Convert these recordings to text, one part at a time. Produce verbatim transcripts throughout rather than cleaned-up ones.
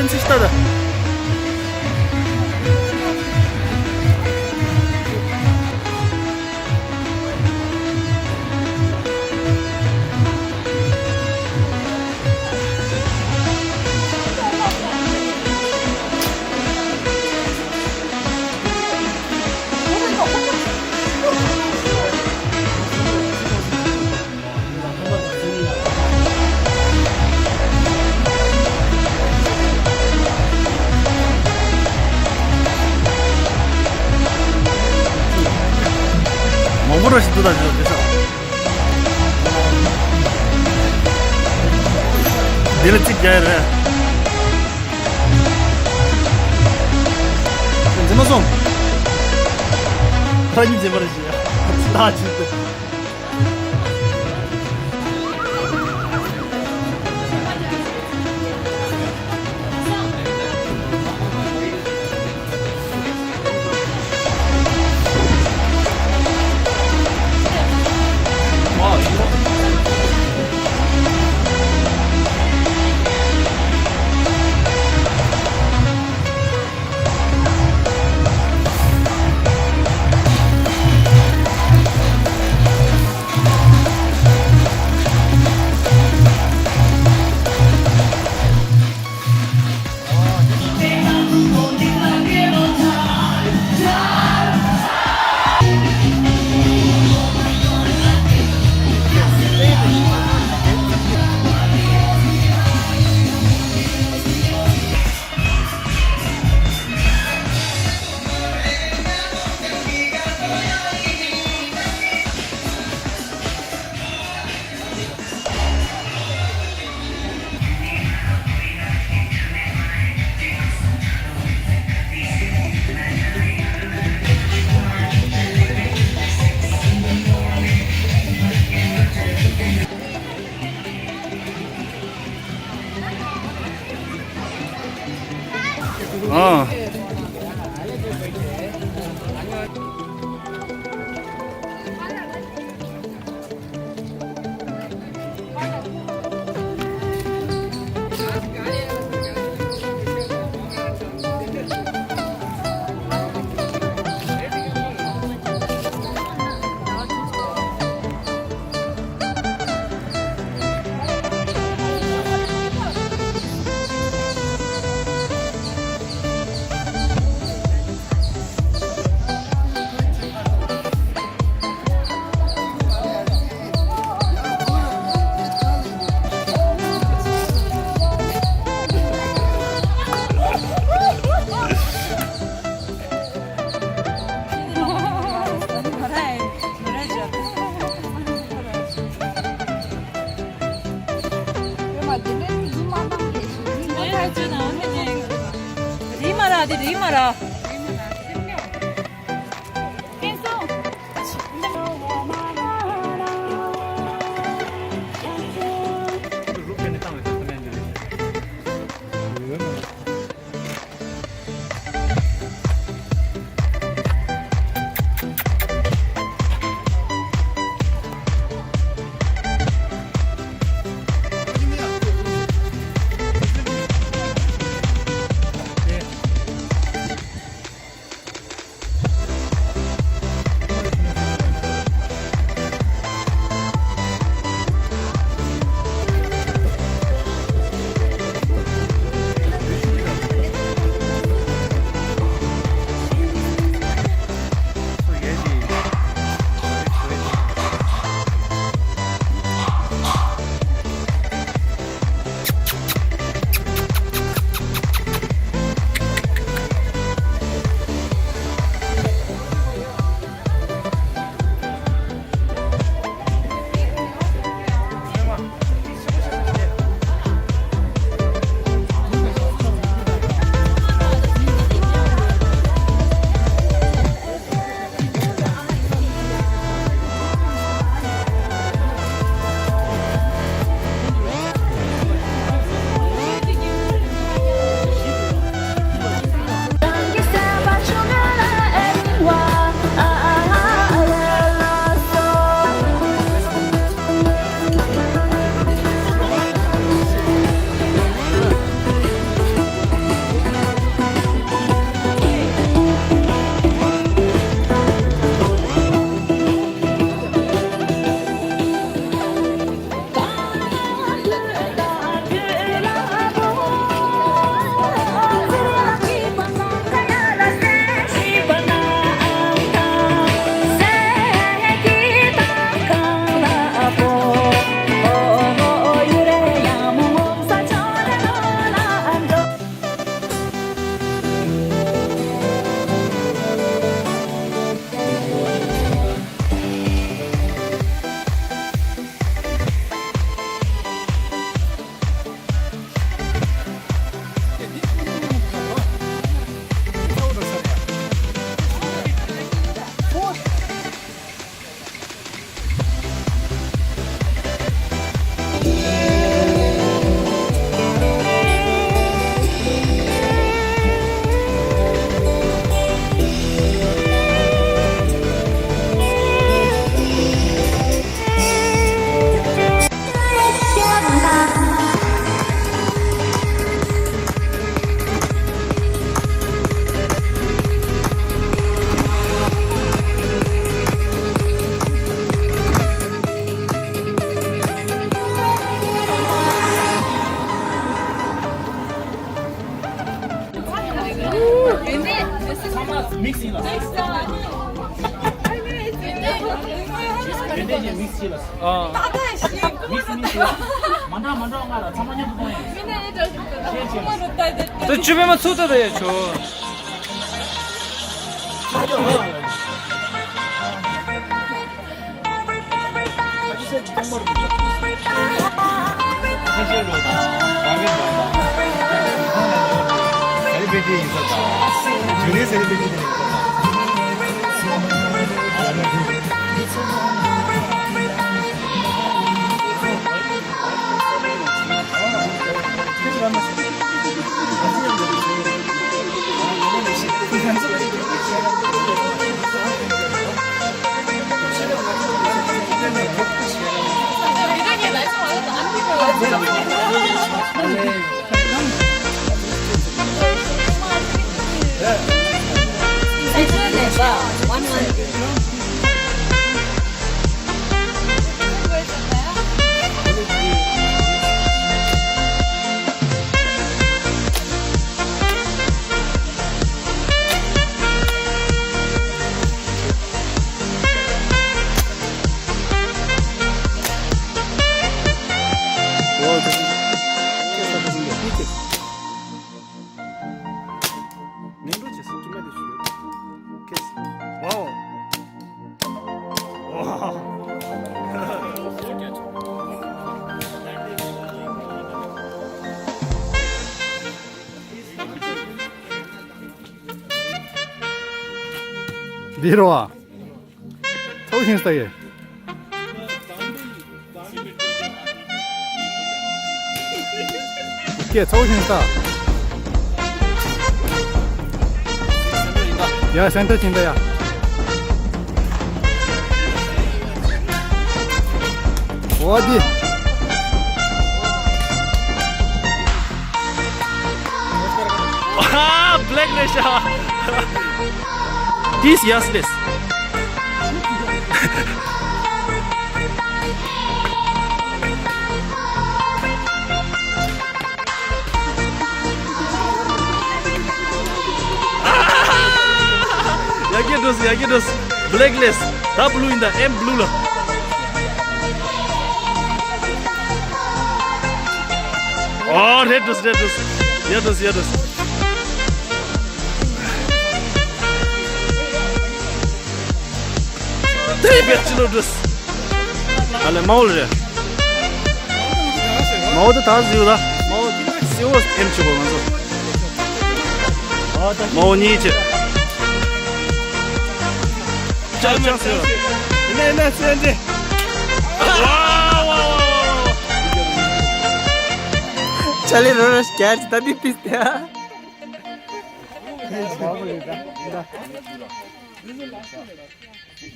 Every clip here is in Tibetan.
ཚིག་ལྟ་ད། མང་པོ་ར་ཞིག་འདུག་ད་ཞོག་དེ་ས། འདི་ལ་གཅིག་རྒྱག་ཡ་རེད། འཛིན་མ་སོང་། ཕ་གི་འཛིན་པ་རེད་ཞེས། ལགས་ཅིག་ཏུ། ཨ། རི་མ་ར་དེ་རི་མ་ར། ཨ། ད་ལྟ་ཞིག་མིག་སི་མིག་སི་ཡ། མ་འདྲ་མ་འདྲ་ང་ལ་ཚང་མ་མཉམ་དུ་གཏོང་ཡ། མི་ནས་འདྲ་ཞིག་ད་ད་ཚང་མ་རུ་ད་ད་ད་ཅུ་པེ་མ་ཚུགས་ད་ད་ཡ་ཆོ། འདི་རོ། ཚོགས་ཤིང་ས་ཡེ། ཀྱེ་ཚོགས་ཤིང་ས། ཡ་སེན་ཊར་ཅིང་ད་ཡ། འོ་དི། ཨ། བྷེ་ལེག་རེད་ཤག་དེས་ཡས་རེད། ཡ་གི་འགྲོ་སི་ཡ་གི་འགྲོ་སི། བྷེ་ལེག་ལེས། ད་བྷུ་ལུ་ཡིན་ད། ཨེམ་བྷུ་ལུ་ལ། ཨོ་རེད་འགྲོ་སི་རེད་འགྲོ་སི། ཡ་འགྲོ་སི་ཡ་འགྲོ་སི། དེ་བེད་ཅི་ལོ་འགྲོ་སི། ཨ་ལེ་མའོ་ལ་རེད། མའོ་ད་ད་ཟིག་ཡོད་ད། མའོ་སི་འོ་ཨེམ་ཆི་བོ་ང་ཚོ། མའོ་གཉིས་ཆེ། ཅང་ཅང་ཟེར། ནས་ནས་སེ་འདི། ཅ་ལི་རོ་རོ་སྐྱར་ད་དི་ཏིས་ཏེ།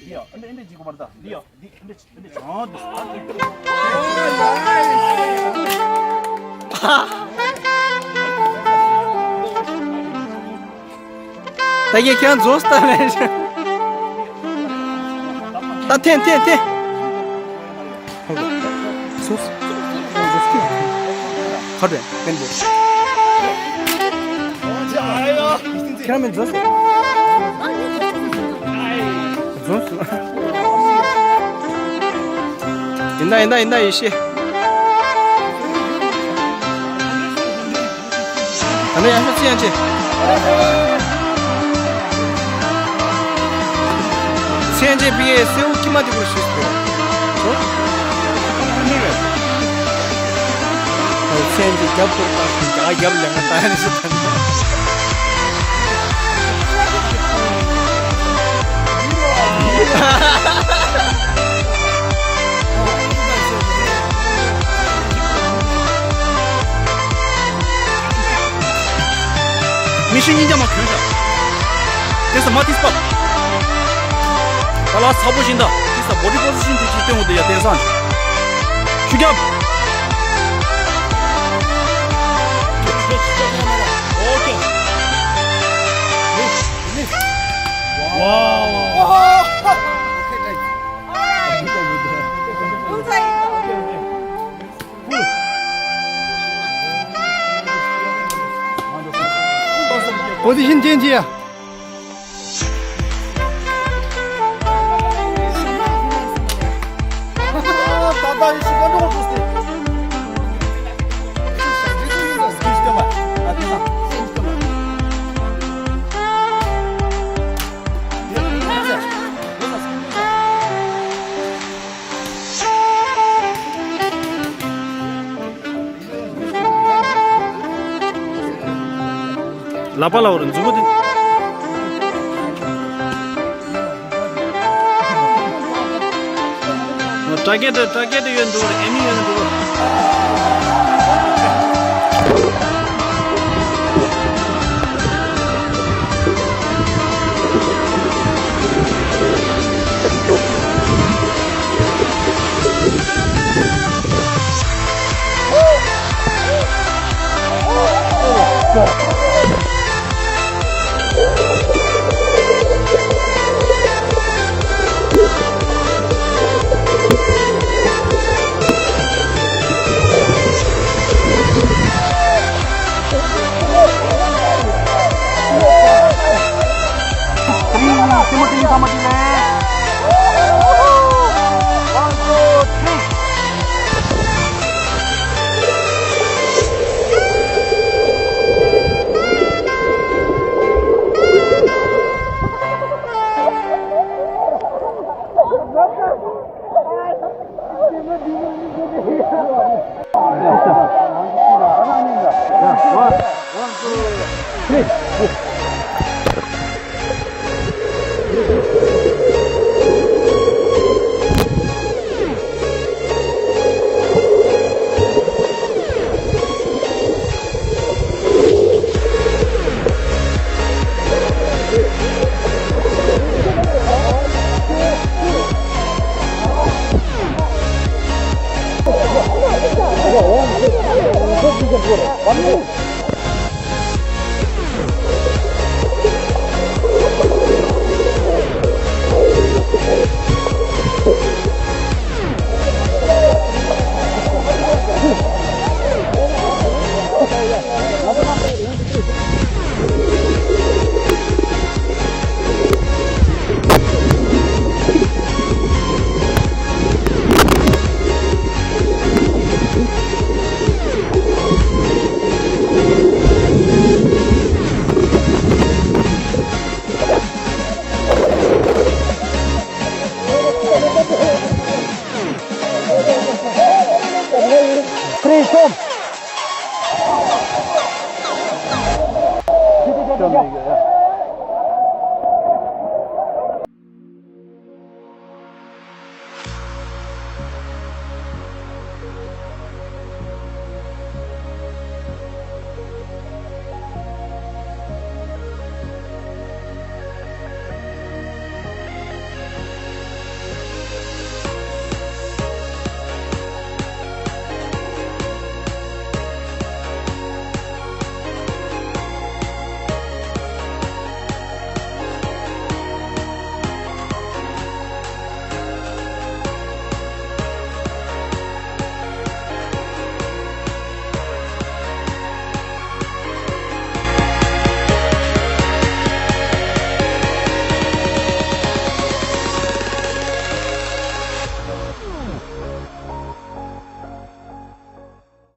འདི་ཡ། འདི་འདི་འདི་ཅིག་གོ་མར་ད། འདི་ཡ། འདི་འདི་འདི་འདི་ཅང་འདི། ད་གེ་ཁྱང་རྫོགས་ལྟ་ལས། ད་འཐེན་འཐེན་འཐེན། ཁ་རེ་མེན་པོ། ཁྱེད་རང་མིན་རྫོགས། རྫོགས། ཡིན་ད་ཡིན་ད་ཡིན་ད་ཡེ་ཤེས། ད་ནི་ཡང་ཤོག་ཚེ་ཡང་ཆེ། ཚེ་ཡང་ཆེ་བི་ཡེ་སེའུ་ཀི་མ་དེ་བོ་ཞུས་ཏེ། ཚེ་ཡང་ཆེ་རྒྱབ་པོ་ད་རྒྱ་རྒྱབ་ལས་ང་ད་ནི་ཞུ་ད་ནི། མི་ཤི་གཉིས་ཀྱང་མ་གྱོན་ཤག་དེ་ས་མ་ཏིས་པ། ད་ལ་ཚ་པོ་བཞིན་ད། དེ་ས་བོ་ཌི་པོ་ཟི་ཤིན་དེ་ཅིག་སྟོན་འོ་དེ་ཡ་བསྟན་སང་། ཤུ་རྒྱབ། ཨོ་ཀེ། ཝའོ། པོ་ཟི་ཤིན་ཅེན་ཇི་ཡ། ད་པ་ལ་འོར་མཛུ་གུ་དེ། ཊར་གེཊ་ཊར་གེཊ་ཡོད་འདུག་ཨེ་མི་ཡོད་འདུག